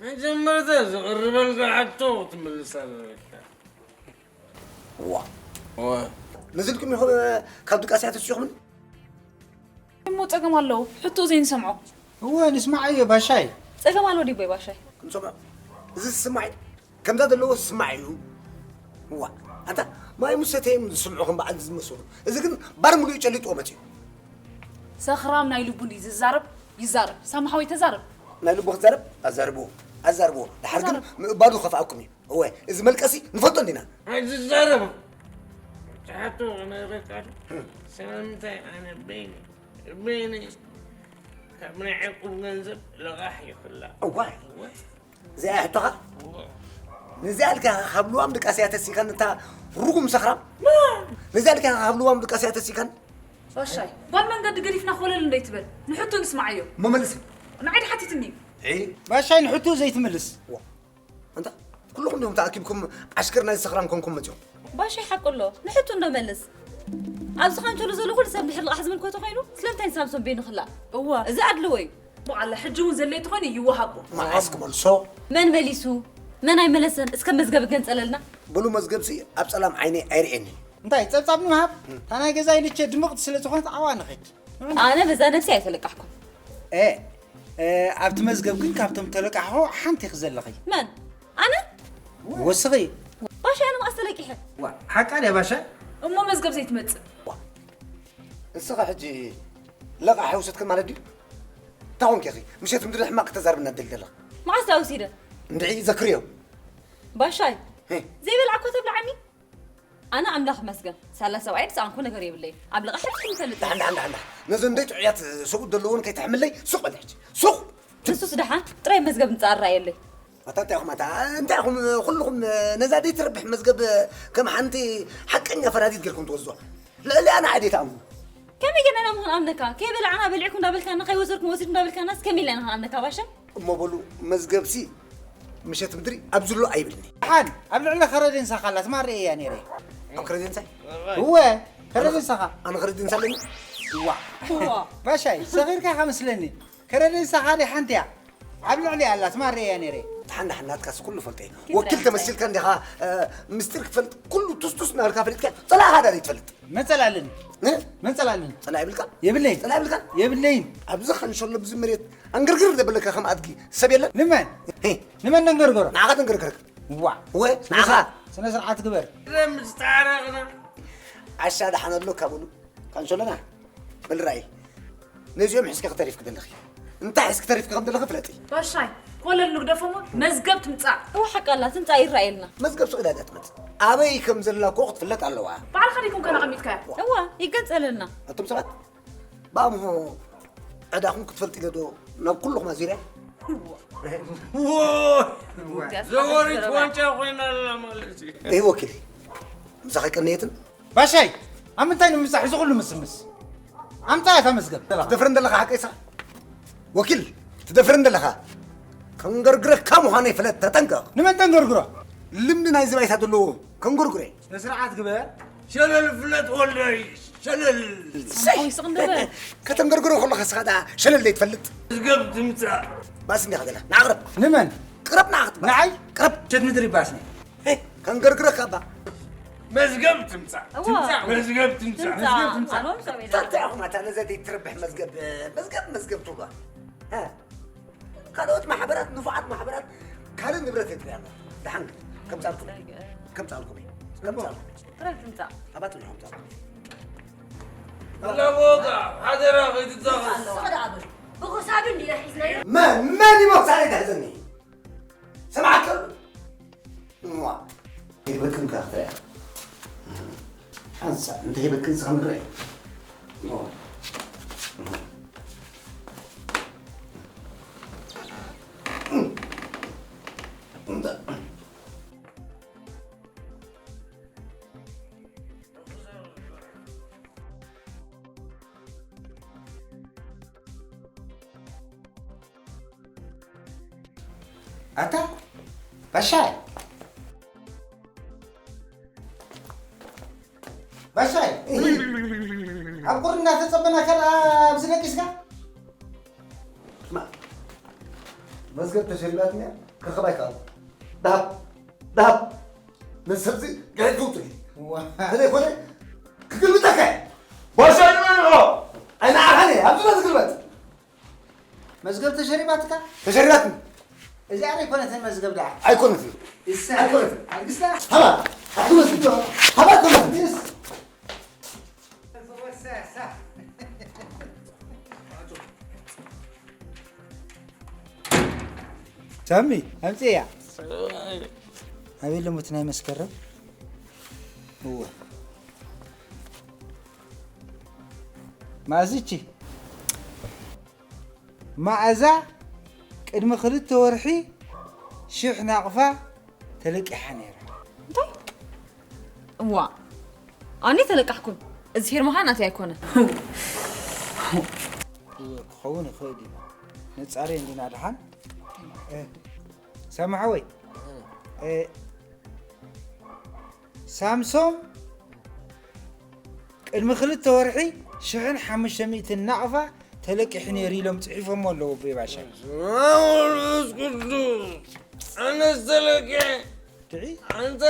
መጀመርታ ዝቕርበልካ ሕቶ ክትምልስ ኣለካ። ዋ። ዋ። ነዚ ኢልኩም ኢኹም ካብ ድቃስ እያ ተሲኹምን? እሞ ጸገም ኣለዎ። ሕቶ ዘይንሰምዖ። እወ፣ ንስማዓዮ ባሻይ። ጸገም ኣለዎ ዲቦይ ባሻይ። ክንሰምዖ። እዚ ዝስማዕ እዩ። ከምዛ ዘለዎ ዝስማዕ እዩ። ዋ። ኣንታ ማይ ምስ ሰተየ እዮም ዝስምዑ ከም በዓል ዝመስሉ። እዚ ግን ባር ሙሉእ ጨሊጥዎ መጺኡ። ሰኽራም ናይ ልቡ እንዲ ዝዛረብ ይዛረብ። ሳሚ ሓወይ ተዛረብ። ናይ ልቡ ክዛረብ ኣዛርብዎ። ኣዛርብዎ። ድሓር ግን ተዛረብ። ምእባዱ ዝኸፍኣኩም እዩ። እወ፣ እዚ መልቀሲ ንፈልጦ እንዲና። ኣይትዛረብ። ትሓቶ ከመይ በቃ። ስለምንታይ ኣነ በይነይ፣ በይነይ ካብ ናይ ዕቁብ ገንዘብ ለቓሕ ይኽላ። እዋይ። እወ። እዚኣ ሕቶኻ? እወ። ነዚኣ ኢልካ ካብ ልዋም ድቃስ እያ ተሲኻን እታ ርጉም ሰኽራም? ነዚኣ ኢልካ ካብ ልዋም ድቃስ እያ ተሲኻን? ባሻይ፣ ጓል መንገዲ ገዲፍና ኮለል እንዶ ኣይትበል። ንሕቶ ንስማዓዮ። መመልሲ። ንዓይ ድሓቲትኒ። ኤይ። ባሻይ ንሕቶ ዘይትምልስ። ዋ። ኣንታ፣ ኩልኹም ዲኹም ተኣኪብኩም ዓሽከር ናይ ሰኽራም ኮንኩም መጺኹም? ባሻይ ሓቁ ኣሎ። ንሕቶ እንዶ መልስ። ኣብዚ ካንቸሎ ዘሎ ኩሉ ሰብ ድሕሪ ልቓሕ ዝምልከቶ ኮይኑ፣ ስለምንታይ ንሳምሶን በይኑ ክላእ? እወ። እዚ ኣድልዎ እዩ። በዓል ሕጂ እውን ዘድልዮ ተኾይኑ ይወሃቦ። መዓስ ክመልሶ? መን መሊሱ? መን ኣይመለሰን? እስከ መዝገብ ገንጸለልና። በሉ መዝገብሲ ኣብ ጸላም ዓይነይ ኣይርእየኒ። እንታይ ጸብጻብ ንምሃብ? እታ ናይ ገዛይ ልቼ ድምቕቲ ስለ ዝኾነት ኣብኣ ንኺድ። ኣነ በዛ ነብሲ ኣይተለቃሕኩን። ኤ፣ እ፣ ኣብቲ መዝገብ ግን ካብቶም ተለቃሕኹ ሓንቲ ኢኺ ዘለኺ። መን? ኣነ? ወስኺ። ባሻ፣ ኣነ መኣስ ተለቂሐ? ዋ፣ ሓቃ ድያ ባሻ? እሞ መዝገብ ዘይትመጽእ? ዋ፣ ንስኻ ሕጂ ለቓሕ ውሰድክን ማለት ድዩ? እንታይ ኮንኪ ኢኺ? ምሸት ምድሪ ሕማቕ ክተዛርብና ትደሊ ዘለኺ? መዓስ ድኣ ወሲደ? እንድዒ ዘክርዮ። ባሻይ፣ ሄ። ዘይበላዕኮ ተብልዓኒ? ኣነ ኣምላኽ ይመስገን፣ ሳላ ሰብኣይ ዝሰኣንኩ ነገር የብለይን። ኣብ ለቓሕ ሕልፊ ይፈልጥ። ዳሕን፣ ዳሕን፣ ዳሕን፣ ዳሕን። ነዘን ደይ ጥዑያት ሰብኡት ዘለዎን ከይተሕምለይ፣ ሱቕ በሊ ሕጂ። ሱቕ! ንሱስ ደሓን፣ ጥራይ መዝገብ ምጻእ ኣረኣየለይ። ኣታ እንታይ ኢኹም፣ ኣታ እንታይ ኢኹም፣ ኩልኹም ነዛ ደይ ትረብሕ መዝገብ ከም ሓንቲ ሓቀኛ ፈራዲት ጌርኩም ትወስዱዋ? ልዕሊኣ ንዓይ ደይ ትኣምኑ? ከመይ ጌርና ኢና ክንኣምነካ? ከይበላዕና በሊዕኩም እንዳበልካና፣ ከይወሰድኩም ወሲድኩም እንዳበልካናስ ከመይ ኢልና ኢና ክንኣምነካ ባሻ? እሞ በሉ መዝገብሲ ምሸት ምድሪ ኣብ ዝሎ ኣይብልኒ። ሓን ኣብ ልዕሊ ከረዴንሳኻ ኣላ ትማል ርእየያ ነይረ። ኣብ ከረዴንሳይ? እወ፣ ከረዴንሳኻ። ኣነ ከረዴንሳ ኣለኒ? እዋ። እዋ። ባሻይ፣ ሰኺርካ ኢኻ መስለኒ። ከረዴንሳኻ ድያ ሓንቲ እያ። ኣብ ልዕሊ ኣላ ትማል ርእየያ ነይረ። ተሓንዳሕን ናትካስ ኩሉ ፈልጠ እዩ። ወኪል ተመሲልካ እንዲኻ፣ እ፣ ምስጢር ክትፈልጥ ኩሉ ቱስቱስ እናበልካ ፈሊጥካ ጸላእኻ ዳ ዘይትፈልጥ? መን ጸላእልኒ? እ? መን ጸላእልኒ? ጸላእ ይብልካ? የብለይን። ጸላእ ይብልካ? የብለይን። ኣብዚ ካንሸሎ ብዚ መሬት ኣንገርግር ዘበለካ ከም ኣድጊ ሰብ የለን? ንመን? ሄ። ንመን ነንገርገሮ? ንዓኻ ተንገርገረካ። ዋ። ወይ ስነ ንዓኻ። ስርዓት፣ ስነ ስርዓት ግበር። ምስታረቕና። ዓሻ ደሓን ኣሎ ካብሉ። ካንሸሎና። በል ራእይ። ነዚኦም ሒዝኪ ክተሪፍኪ ዘለኺ። እንታይ ሒዝኪ ተሪፍኪ ከም ዘለኺ ፍለጢ። ባሻይ፣ ኮለል ንግደፎሞ፣ መዝገብ ትምጻእ። እዋ ሓቃ ኣላ፣ ትምጻእ ይረኣየልና። መዝገብ ስቕ ኢላ እያ ትመጽእ። ኣበይ ከም ዘላ እኮ ክትፍለጥ ኣለዋ። ባዕልኻ ዲኩም ከነቐሚጥካያ? እዋ፣ ይገንጸለልና። ኣቱም ሰባት፣ ብኣምሆ ዕዳኹም ክትፈልጥ ኢለ ዶ ናብ ኩልኹም ኣዚረ? ዎ! ዘወሪት ዋንጫ ኮይና ኣላ ማለት እዩ። እይ ወኪል፣ ምሳኺ ቀንየትን? ባሻይ፣ ኣብ ምንታይ ንምብጻሕ እዚ ኩሉ ምስምስ? ኣምጻ እታ መዝገብ። ትደፍር እንደለኻ ሓቀይ ስኻ? ወኪል፣ ትደፍር እንደለኻ? ከንገርግረካ ምዃነይ ፍለጥ፣ ተጠንቀቕ። ንመን ተንገርግሮ? ልምዲ ናይዚ ባይታ ዘለዎ ከንገርግሮ እየ። ስነ ስርዓት ግበር። ሸለል ፍለጥ ወለይ፣ ሸለል። ሰይ! ስቕ እንደ በል። ከተንገርግሮ ከለኻ ስኻ ደኣ ሸለል ዘይትፈልጥ? መዝገብ ትምጻእ። ባስ እንዲኻ ገለ። ንዓ ቅረብ። ንመን? ቅረብ ንዓ ክትባስ። ንዓይ? ቅረብ። ሸት ምድሪ ባስኒ። ሄ፣ ከንገርግረካ እባ። መዝገብ ትምጻእ። እዋ። ትምጻእ፣ መዝገብ ትምጻእ። ትምጻእ። መዝገብ ትምጻእ። ኣሎም ሰብ ኢላ። እንታይ ኢኹም ኣታ ነዛ ዘይትረብሕ መዝገብ፣ መዝገብ፣ መዝገብ ትብሉዋ? ሃ? ካልኦት ማሕበራት፣ ንፉዓት ማሕበራት ካልእ ንብረት የጥርያ ኣሎ። ደሓን ከምጻልኩም። ከምጻልኩም እየ። ከምጻልኩም። ጥራይ ትምጻእ። ኣባት ንኹም ጻልኩም። ላቦጋ፣ ሓደራ ከይትጻወት። ስቕ ደኣ በል። ብኽሳዱ እንዲና ሒዝናዮ። መን፣ መን እዩ መኽሳደይ ዝሕዘኒ? ሰማዕካ? እዋ፣ ይበክን ከኣ ክትሪኣ። ሓንሳእ እንተ ይበክን ንስኻ ምድረ። እዋ። እንተ ኣታ ባሻይ፣ ባሻይ፣ ኣብ ቁሪ እናተጸበና ከኣ ኣብዚ ደቂስካ? ማ፣ መዝገብ ተሸሪባትኒ እያ፣ ክረኽባ ኣይከኣልኩ። ደሃብ፣ ደሃብ፣ ነዚ ሰብዚ ገዒ ትውጥኒ። ዋ። እንተዘይኮነ፣ ክግልብጠካ እየ። ባሻይ ንመን ኢኻ? ኣይ ንዓኻ እየ፣ ኣብዚ ዶ ትግልበጥ? መዝገብ ተሸሪባትካ? ተሸሪባትኒ። እዚኣ ኣይኮነትን መዝገብ ደኣ? ኣይኮነትን። እሳ ኣይኮነትን። ኣልግስታ? ሃባ፣ ኣይኮነትን። ሃባ ኣይኮነትን። ሳሚ፣ ኣምጽእያ። ኣበይ ኣለሞ እቲ ናይ መስከረም? እወ። ማእዝቺ። መኣዛ ቅድሚ ክልተ ወርሒ ሽሕ ናቕፋ ተለቂሓ ነይራ። እንታይ? እዋ፣ ኣነ ተለቃሕኩን። እዚ ፌርማ ኸኣ ናተይ ኣይኮነን። ክኸውን ይኽእል እዩ። ነጻሪ እንዲና ድሓን። እ፣ ሳሚ ሓወይ፣ እ፣ ሳምሶም ቅድሚ ክልተ ወርሒ ሽሕን ሓሙሽተ ሚእትን ናቕፋ ተለቂሑ ነይሩ ኢሎም ጽሒፎሞ ኣለዉ፣ ኣቦይ ባሻ። በስመ ኣብ ወመንፈስ ቅዱስ። ኣነስ ተለቂሐ። ድዒ? ኣንታ።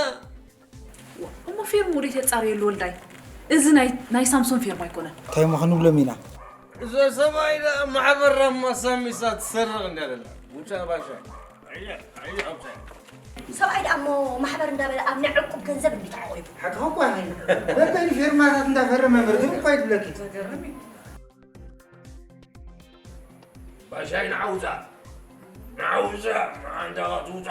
እሞ ፌርሙ ወዴት የጻርየሉ ወልዳይ? እዚ ናይ፣ ናይ ሳምሶን ፌርማ ኣይኮነን። እንታይ እሞ ክንብሎም ኢና? እዛ ሰብኣይ ደኣ ማሕበር ራማ ሳሚሳ ትሰርቕ እንዳ ደላ። ውጻ ባሻ። ኣየ፣ ኣየ፣ ኣውጻ። ሰብኣይ ደኣ እሞ ማሕበር እንዳበለ ኣብ ናይ ዕቁብ ገንዘብ እንዲ ተዓቑቡ። ሓቅኻ እኮ እዩ። በበይኑ ፊርማታት እንዳፈረመ እምበር ግን እኮ ኣይትብለኪ። ዘገርም እዩ። ባሻይ ንዓውዛ። ንዓውዛ፣ ንዓንዳኻ ትውጻ።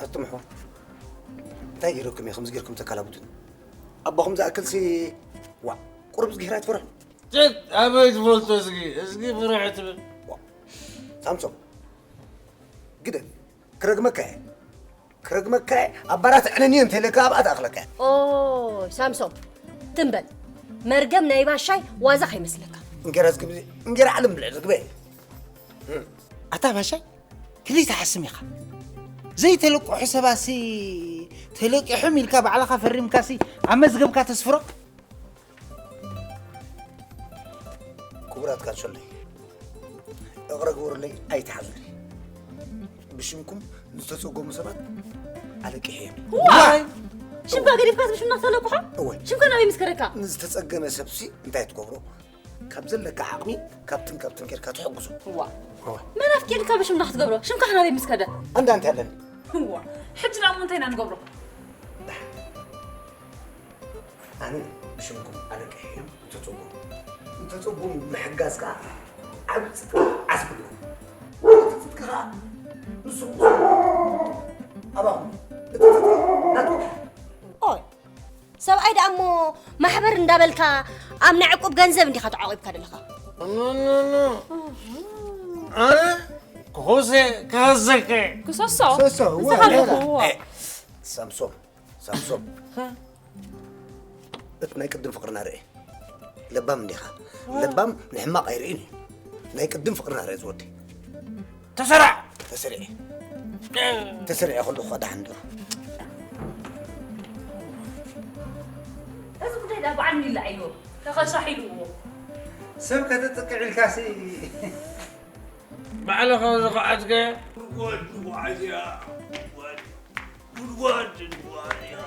ኣቱም ኣሕዋት፣ እንታይ ገይረኩም እዩ ከምዚ ገይርኩም ተከላብቱን? ኣቦኹም ዝኣክል ሲ፣ ዋ፣ ቁሩብ ዝግሂር ኣይትፈርሑ? ጭት፣ ኣበይ ትፈልጦ እዝጊ? እዝጊ ፍርሒ ትብል። ዋ፣ ሳምሶም፣ ግደፍ፣ ክረግመካ እየ። ክረግመካ እየ። ኣብ ባራት ዕነኒ እንተ ኢለካ ኣብኣ ትኣኽለካ እየ። ኦይ፣ ሳምሶም፣ ትም በል። መርገም ናይ ባሻይ ዋዛ ከይመስለካ። እንጌራ ዝግቢ፣ እንጌራ ዓለም ብልዕ ዝግበ። ኣታ ባሻይ፣ ክሊተ ሓስም ኢኻ። ዘይተለቅሑ ሰባሲ ተለቂሖም ኢልካ ባዕልኻ ፈሪምካሲ ኣብ መዝገብካ ተስፍሮ? ክቡራት ካንሸሎይ፣ እቕረ ግበሩለይ፣ ኣይትሓዙለይ። ብሽምኩም ንዝተጸገሙ ሰባት ኣለቂሐ እየ። ዋይ! ሽምካ ገዲፍካስ ብሽምና ክተለቅሖ? እወ። ሽምካ ናበይ ምስ ከደካ? ንዝተጸገመ ሰብሲ እንታይ ትገብሮ? ካብ ዘለካ ዓቕሚ ካብትን ካብትን ጌርካ ትሕግዞ። እዋ። እወ። መን ኣፍቂድካ ብሽምና ክትገብሮ? ሽምካ ናበይ ምስ ከደ? ኣንዳ እንታይ ኣለኒ? እዋ። ሕጂ ደኣ እሞ እንታይ ኢና ንገብሮ? ኣነ ብሽምኩም ኣለቅሐ እዮም። እንተጸጉም፣ እንተጸጉም ምሕጋዝ ከኣ ዓቢ ጽድቂ ዓስቢ ኣለዎ። እቲ ጽድቂ ከኣ ንስኹም ኣባኹም። እቲ ጽድቂ ናትኩም። ኦይ፣ ሰብኣይ ደኣ እሞ ማሕበር እንዳበልካ ኣብ ናይ ዕቁብ ገንዘብ እንዲኻ ተዓቒብካ ዘለኻ። ኖ፣ ኖ፣ ኖ። ኣነ ክኹሴ ክኸዘከ። ክሰሶ? ክሰሶ፣ እዋ፣ ዝኸለኹ፣ እዋ። እዋ። ኤ፣ ሳምሶም፣ ሳምሶም። እቲ ናይ ቅድም ፍቕርና ርኤ። ለባም እንዲኻ። ለባም ንሕማቕ ኣይርእን እዩ። ናይ ቅድም ፍቕርና ርኤ ዝወዲ። ተሰራዕ! ተሰሪዐ። ተሰሪዐ ከለኹ ኸኣ ደሓን ዶ? እዚ ጉዳይ ደኣ በዓል ሚላ እዩ። ተኸሻሕ ኢልዎ። ሰብ ከተጥቅዕ ኢልካሲ። ባዕልኻ ዝኸዓትከ? ጉድጓድ ንጓዓዝያ። ጉድጓድ፣ ጉድጓድ ንጓዓዝያ።